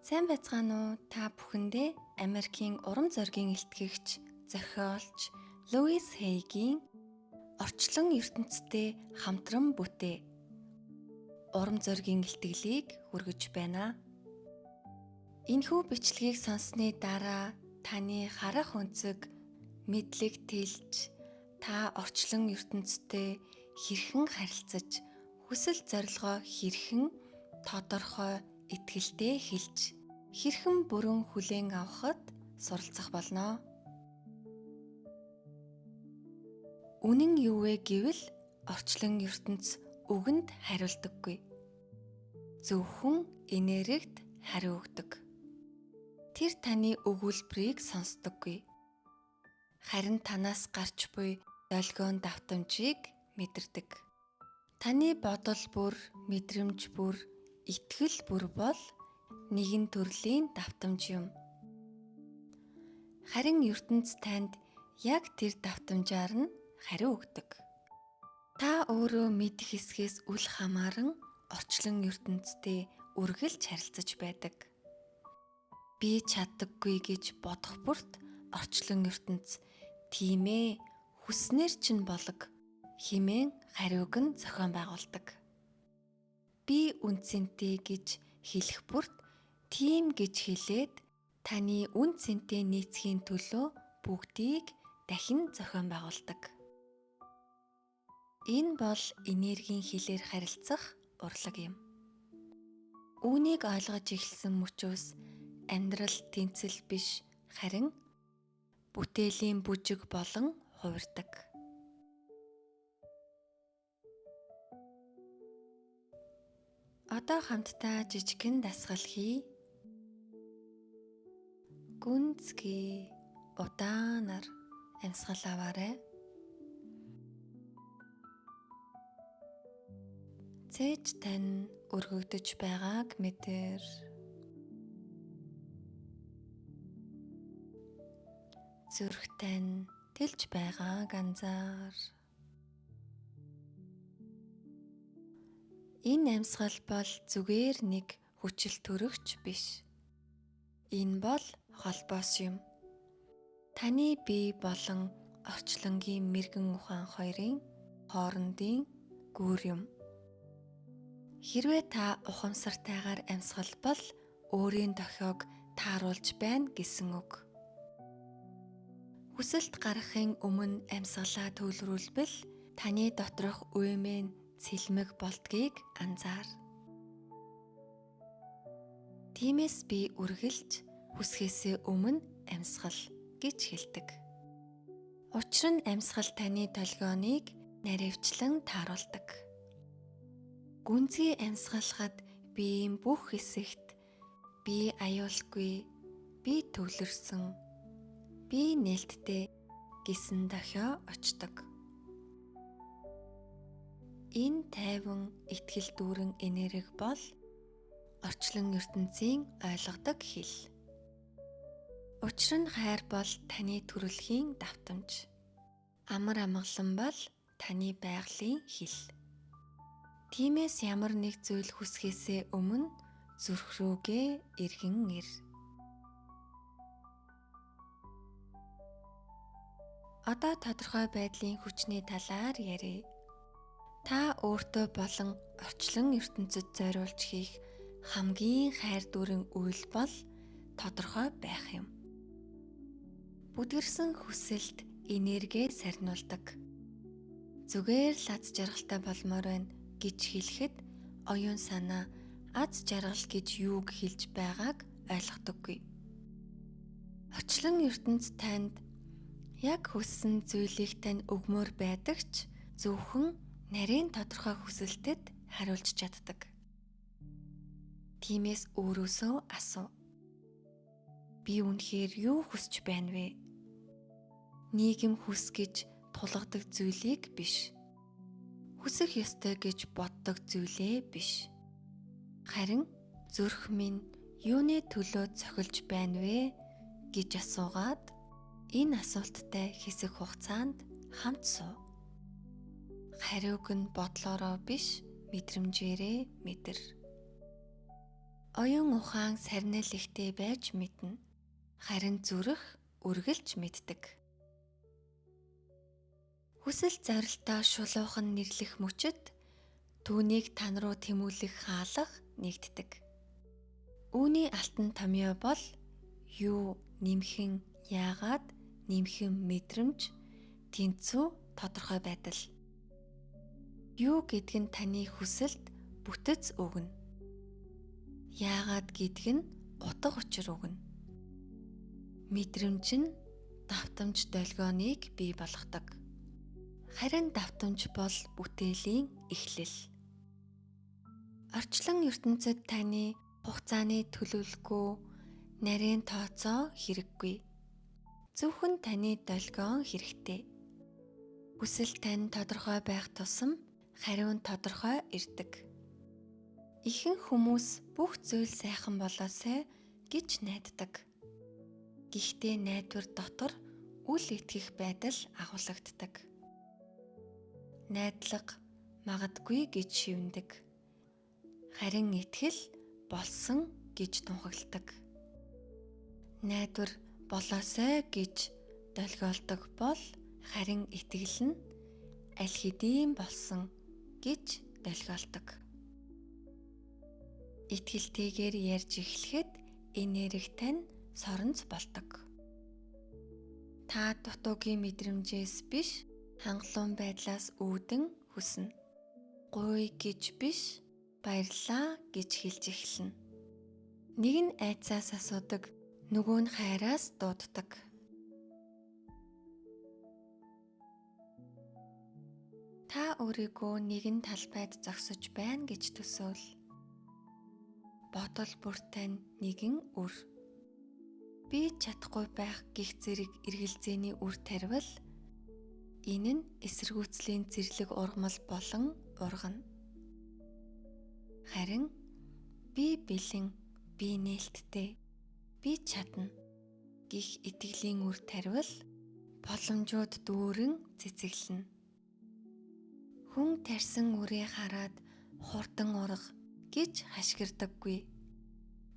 Сайн байцгаана уу? Та бүхэндээ Америкийн урам зоригийн илтгэгч, зохиолч Луис Хейгийн Орчлон ертөнцтэй хамтран бүтээ урам зоригийн илтгэлийг хүргэж байна. Энэхүү бичлэгийг сонссны дараа таны харах өнцөг мэдлэг тэлж, та орчлон ертөнцтэй хэрхэн харилцаж, хүсэл зорилгоо хэрхэн тодорхой итгэлтэй хэлж, хэрхэн бүрэн хүлээн авахад суралцах болно. Үнэн юу вэ гэвэл орчлон ертөнц үгэнд хариулдаггүй. Зөвхөн энергид хариу өгдөг. Тэр таны өгүүлбэрийг сонсдоггүй. Харин танаас гарч буй долгион давтамжийг мэдэрдэг. Таны бодол бүр, мэдрэмж бүр, итгэл бүр бол нэгэн төрлийн давтамж юм. Харин ертөнц танд яг тэр давтамжаар нь хариу өгдөг. Та өөрөө мэдэх хэсгээс үл хамааран орчлон ертөнцтэй үргэлж харилцаж байдаг. Би чаддаггүй гэж бодох бүрт орчлон ертөнц тийм ээ, хүснээр чинь болог хэмээн хариуг нь зохион байгуулдаг. Би үн цэнтэй гэж хэлэх бүрт тийм гэж хэлээд таны үн цэнтэй нийцхийн төлөө бүгдийг дахин зохион байгуулдаг. Энэ бол энергийн хэлээр харилцах урлаг юм. Үүнийг ойлгож эхэлсэн мөчөөс амьдрал тэмцэл биш, харин бүтээлийн бүжиг болон хувирдаг. Одоо хамтдаа жижигхэн дасгал хий. Гүнзгий удаанаар амьсгал аваарай. Цээж тань өргөгдөж байгааг мэдэр. Зүрх тань тэлж байгааг анзаар. Энэ амьсгал бол зүгээр нэг хүчил төрөгч биш. Энэ бол холбоос юм. Таны бие болон орчлонгийн мэргэн ухаан хоёрын хоорондын гүр юм. Хэрвээ та ухамсартайгаар амьсгалбал өөрийн дохиог тааруулж байна гэсэн үг. Хүсэлт гаргахын өмнө амьсгалаа төвлөрүүлбэл таны доторх уймэн цэлмэг болдгийг анзаар. Тиймээс би үргэлж хүсхээсээ өмнө амьсгал гэж хэлдэг. Учир нь амьсгал таны долгионыг наривчлан тааруулдаг. Гүнзгий амьсгалахад биеийн бүх хэсэгт би аюулгүй, би төвлөрсөн, би нээлттэй гэсэн дохио очдог. Энэ тайван итгэл дүүрэн энерги бол орчлон ертөнцийн ойлгодог хэл. Учир нь хайр бол таны төрөлхийн давтамж. Амар амгалан бол таны байгалийн хэл. Тиймээс ямар нэг зүйл хүсхээсээ өмнө зүрх рүүгээ эргэн ир. Одоо тодорхой байдлын хүчний талаар ярив. Та өөртөө болон орчлон ертөнцид зориулж хийх хамгийн хайр дүүрэн үйл бол тодорхой байх юм. Бүдгэрсэн хүсэлт энерги сарниулдаг. Зүгээр л аз жаргалтай болмоор байна гэж хэлэхэд оюун санаа аз жаргал гэж юуг хэлж байгааг ойлгодоггүй. Орчлон ертөнц танд яг хүссэн зүйлийг тань өгмөр байдаг ч зөвхөн нарийн тодорхой хүсэлтэд хариулж чаддаг. Тиймээс өөрөөсөө асуу. Би үнэхээр юу хүсч байна вэ? Нийгэм хүс гэж тулгадаг зүйлийг биш. Хүсэх ёстой гэж боддог зүйлээ биш. Харин зүрх минь юуны төлөө цохилж байна вэ гэж асуугаад энэ асуулттай хэсэг хугацаанд хамт суу. Хариуг нь бодлоороо биш, мэдрэмжээрээ мэдэр. Оюун ухаан сарнил ихтэй байж мэднэ. Харин зүрх үргэлж мэддэг. Хүсэл зорилтоо шулуухан нэрлэх мөчид түүнийг тань руу тэмүүлэх хаалга нэгддэг. Үүний алтан томьёо бол юу нэмхэн яагаад нэмхэн мэдрэмж тэнцүү тодорхой байдал. Юу гэдг нь таны хүсэлд бүтэц өгнө. Яагаад гэдг нь утга учир өгнө. Мэдрэмж нь давтамж долгионыг бий болгодог. Харин давтамж бол бүтээлийн эхлэл. Орчлон ертөнцид таны хугацааны төлөвлөгөө, нарийн тооцоо хэрэггүй. Зөвхөн таны долгион хэрэгтэй. Хүсэл тань тодорхой байх тусам хариу нь тодорхой ирдэг. Ихэнх хүмүүс бүх зүйл сайхан болоосай гэж найддаг. Гэхдээ найдвар дотор үл итгэх байдал агуулагддаг. Найдлага магадгүй гэж шивнэдэг. Харин итгэл болсон гэж тунхагладаг. Найдвар болоосай гэж долгиолдог бол харин итгэл нь аль хэдийн болсон гэж долгиолдог. Итгэлтэйгээр ярьж эхлэхэд энерги тань соронз болдог. Та дутуугийн мэдрэмжээс биш, хангалуун байдлаас үүдэн хүснэ. Гуй гэж биш, баярлалаа гэж хэлж эхэлнэ. Нэг нь айцаас асуудаг, нөгөө нь хайраас дууддаг. Та өөрийгөө нэгэн талбайд зогсож байна гэж төсөөл. Бодол бүр тань нэгэн үр. Би чадахгүй байх гих зэрэг эргэлзээний үр тарвал энэ нь эсэргүүцлийн зэрлэг ургамал болон ургана. Харин би бэлэн, би нээлттэй, би чадна гих итгэлийн үр тарвал боломжууд дүүрэн цэцэглэнэ. Хүн тарьсан үрээ хараад хурдан урга гэж хашгирдаггүй.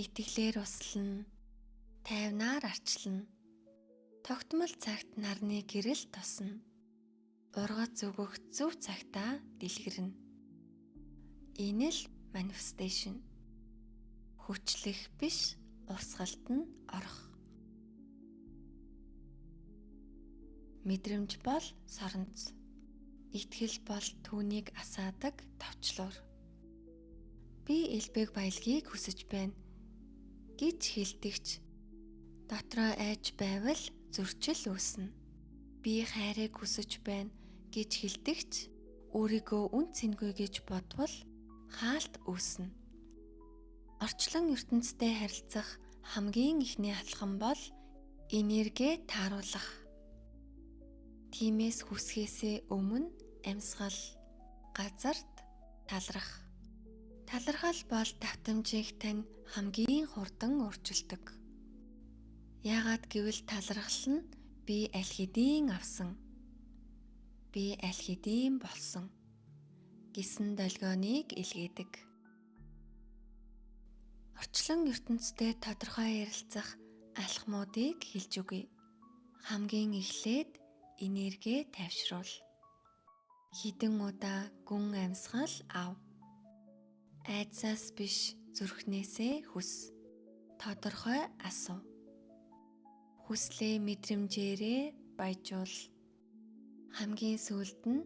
Итгэлээр услана, тайвнаар арчилна. Тогтмол цагт нарны гэрэл тосно. Ургац өгөх зөв цагтаа дэлгэрнэ. Энэ л manifestation. Хүчлэх биш, урсгалд нь орох. Мэдрэмж бол соронц. Итгэл бол түүнийг асаадаг товчлуур. Би элбэг баялагийг хүсэж байна гэж хэлдэгч дотроо айж байвал зөрчил үүснэ. Би хайрыг хүсэж байна гэж хэлдэгч өөрийгөө үн цэнгүй гэж бодвол хаалт үүснэ. Орчлон ертөнцтэй харилцах хамгийн эхний алхам бол энерги тааруулах. Тиймээс хүсгээсээ өмнө амьсгал, газарт талрах. Талархал бол давтамжийг тань хамгийн хурдан өөрчилдөг. Яагаад гэвэл талархал нь би аль хэдийн авсан, би аль хэдийн болсон гэсэн долгионыг илгээдэг. Орчлон ертөнцтэй тодорхой ярилцах алхмуудыг хэлж өгье. Хамгийн эхлээд энерги тайвшруул. Хэдэн удаа гүн амьсгал ав. Айдсаас биш, зүрхнээсээ хүс. Тодорхой асуу. Хүслээ мэдрэмжээрээ баяжуул. Хамгийн сүүлд нь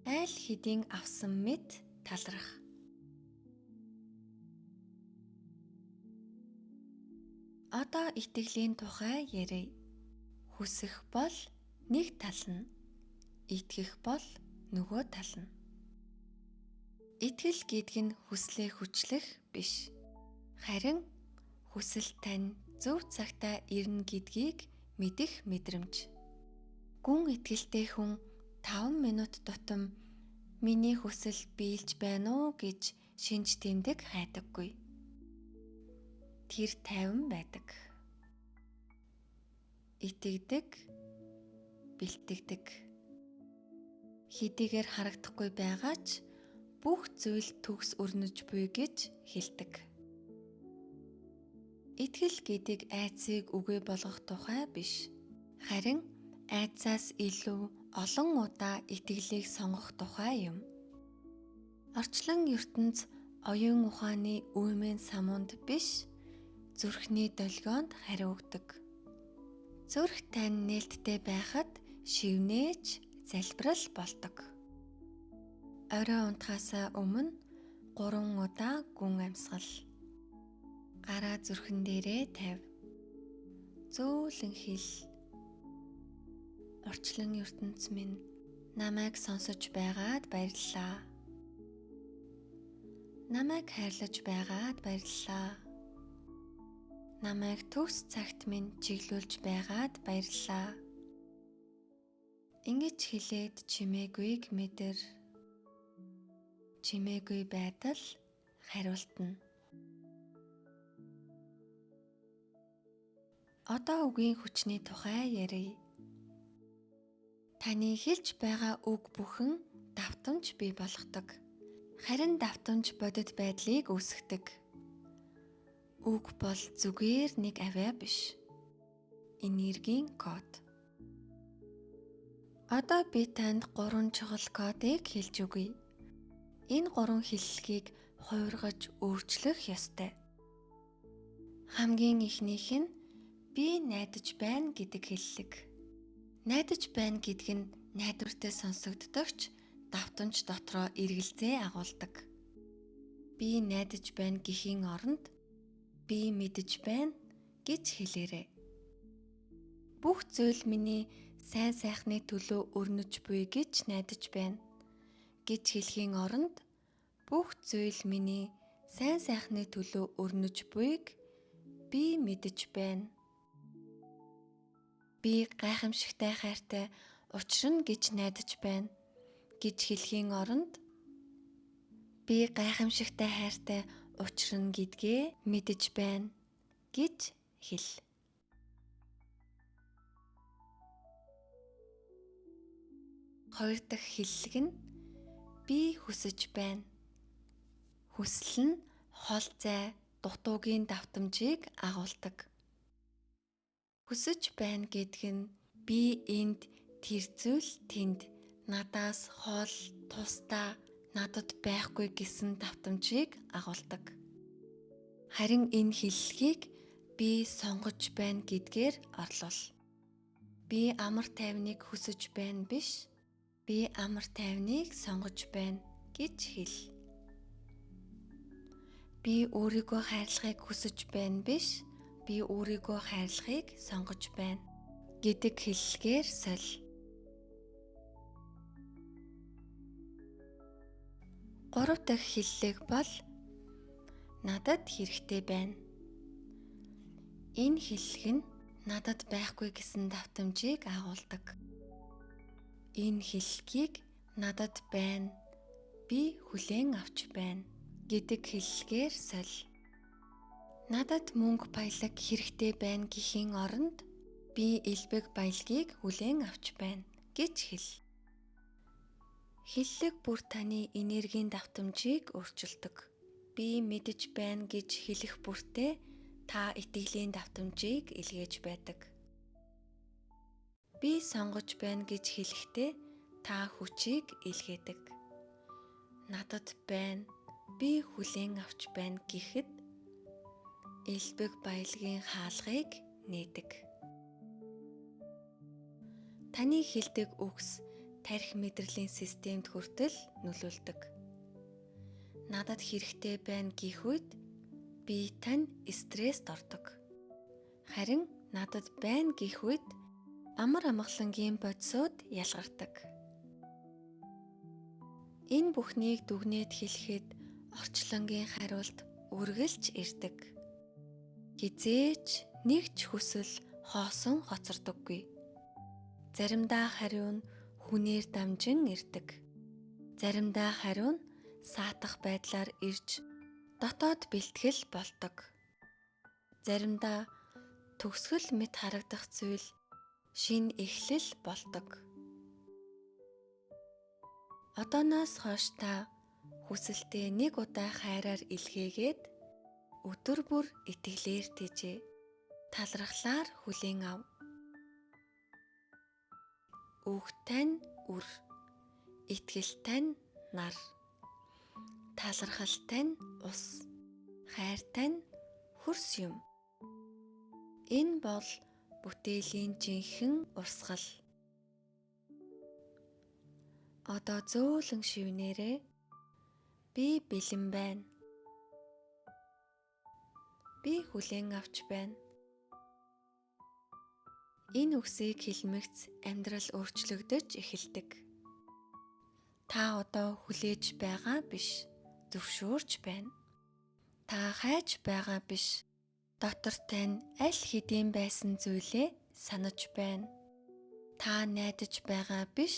аль хэдийн авсан мэт таларх. Одоо итгэлийн тухай ярив. Хүсэх бол нэг тал нь, итгэх бол нөгөө тал нь. Итгэл гэдэг нь хүслээ хүчлэх биш. Харин хүсэл тань зөв цагтаа ирнэ гэдгийг мэдэх мэдрэмж. Гүн итгэлтэй хүн 5 минут тутам миний хүсэл биелж байна уу гэж шинж тэмдэг хайдаггүй. Тэр тайван байдаг. Итгэдэг, бэлтгэдэг. Хэдийгээр харагдахгүй байгаа ч бүх зүйл төгс өрнөж буй гэж хэлдэг. Итгэл гэдэг айдсыг үгүй болгох тухай биш. Харин айдсаас илүү олон удаа итгэлийг сонгох тухай юм. Орчлон ертөнц оюун ухааны үймэн самунд биш, зүрхний долгионд хариу өгдөг. Зүрх тань нээлттэй байхад шивнээч залбирал болдог. Орой унтахаасаа өмнө 3 удаа гүн амьсгал. Гараа зүрхэн дээрээ тавь. Зөөлөн хэл. Орчлон ертөнц минь намайг сонсож байгаад баярлалаа. Намайг хайрлаж байгаад баярлалаа. Намайг төгс цагт минь чиглүүлж байгаад баярлалаа. Ингэж хэлээд чимээгүйг мэдэр. Чимээгүй байдал хариултна. Одоо үгийн хүчний тухай яръя. Таны хэлж байгаа үг бүхэн давтамж бий болгодог. Харин давтамж бодит байдлыг үүсгэдэг. Үг бол зүгээр нэг авиа биш. Энергийн код. Одоо би танд 3 чухал кодыг хэлж өгье. Энэ 3 хэллэгийг хувиргаж өөрчлөх ёстой. Хамгийн эхнийх нь би найдаж байна гэдэг хэллэг. Найдаж байна гэдэг нь найдвартай сонсогддог ч давтамж дотроо эргэлзээ агуулдаг. Би найдаж байна гэхийн оронд би мэдэж байна гэж хэлээрэй. Бүх зүйл миний сайн сайхны төлөө өрнөж буй гэж найдаж байна гэж хэлэхийн оронд бүх зүйл миний сайн сайхны төлөө өрнөж буйг би мэдэж байна. Би гайхамшигтай хайртай учирна гэж найдаж байна гэж хэлэхийн оронд би гайхамшигтай хайртай учирна гэдгээ мэдэж байна гэж хэл. Хоёр дахь хэллэг нь би хүсэж байна. Хүсэл нь хол зай дутуугийн давтамжийг агуулдаг. Хүсэж байна гэдг нь би энд тэр зүйл тэнд надаас хол тусдаа надад байхгүй гэсэн давтамжийг агуулдаг. Харин энэ хэллэгийг би сонгож байна гэдгээр орлуул. Би амар тайвныг хүсэж байна биш, би амар тайвныг сонгож байна гэж хэл. Би өөрийгөө хайрлахыг хүсэж байна биш, би өөрийгөө хайрлахыг сонгож байна гэдэг хэллэгээр соль. Гурав дахь хэллэг бол надад хэрэгтэй байна. Энэ хэллэг нь надад байхгүй гэсэн давтамжийг агуулдаг. Энэ хэллэгийг надад байна, би хүлээн авч байна гэдэг хэллэгээр соль. Надад мөнгө баялаг хэрэгтэй байна гэхийн оронд би элбэг баялагийг хүлээн авч байна гэж хэл. Хэллэг бүр таны энергийн давтамжийг өөрчилдөг. Би мэдэж байна гэж хэлэх бүртээ та итгэлийн давтамжийг илгээж байдаг. Би сонгож байна гэж хэлэхдээ та хүчийг илгээдэг. Надад байна, би хүлээн авч байна гэхэд элбэг баялагын хаалгыг нээдэг. Таны хэлдэг үгс тархи мэдрэлийн системд хүртэл нөлөөлдөг. Надад хэрэгтэй байна гэх үед би тань стресст ордог. Харин надад байна гэх үед амар амгалангийн бодисууд ялгардаг. Энэ бүхнийг дүгнээд хэлэхэд орчлонгийн хариулт үргэлж ирдэг. Хизээч нэг ч хүсэл хоосон хоцордоггүй. Заримдаа хариу нь хүнээр дамжин ирдэг. Заримдаа хариу нь саатах байдлаар ирж дотоод бэлтгэл болдог. Заримдаа төгсгөл мэт харагдах зүйл шинэ эхлэл болдог. Одооноос хойш та хүсэлтээ нэг удаа хайраар илгээгээд Өдөр бүр итгэлээр тэжээ. Талархлаар хүлээн ав. Үг тань үр, итгэл тань нар, талархал тань ус, хайр тань хөрс юм. Энэ бол бүтээлийн жинхэнэ урсгал. Одоо зөөлөн шивнээрээ би бэлэн байна. Би хүлээн авч байна. Энэ үгсийг хэлмэгц амьдрал өөрчлөгдөж эхэлдэг. Та одоо хүлээж байгаа биш, зөвшөөрч байна. Та хайж байгаа биш, дотор тань аль хэдийн байсан зүйлээ санаж байна. Та найдаж байгаа биш,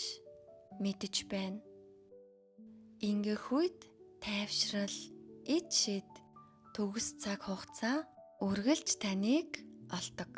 мэдэж байна. Ингэх үед тайвшрал, ид шид, төгс цаг хугацаа үргэлж таныг олдог.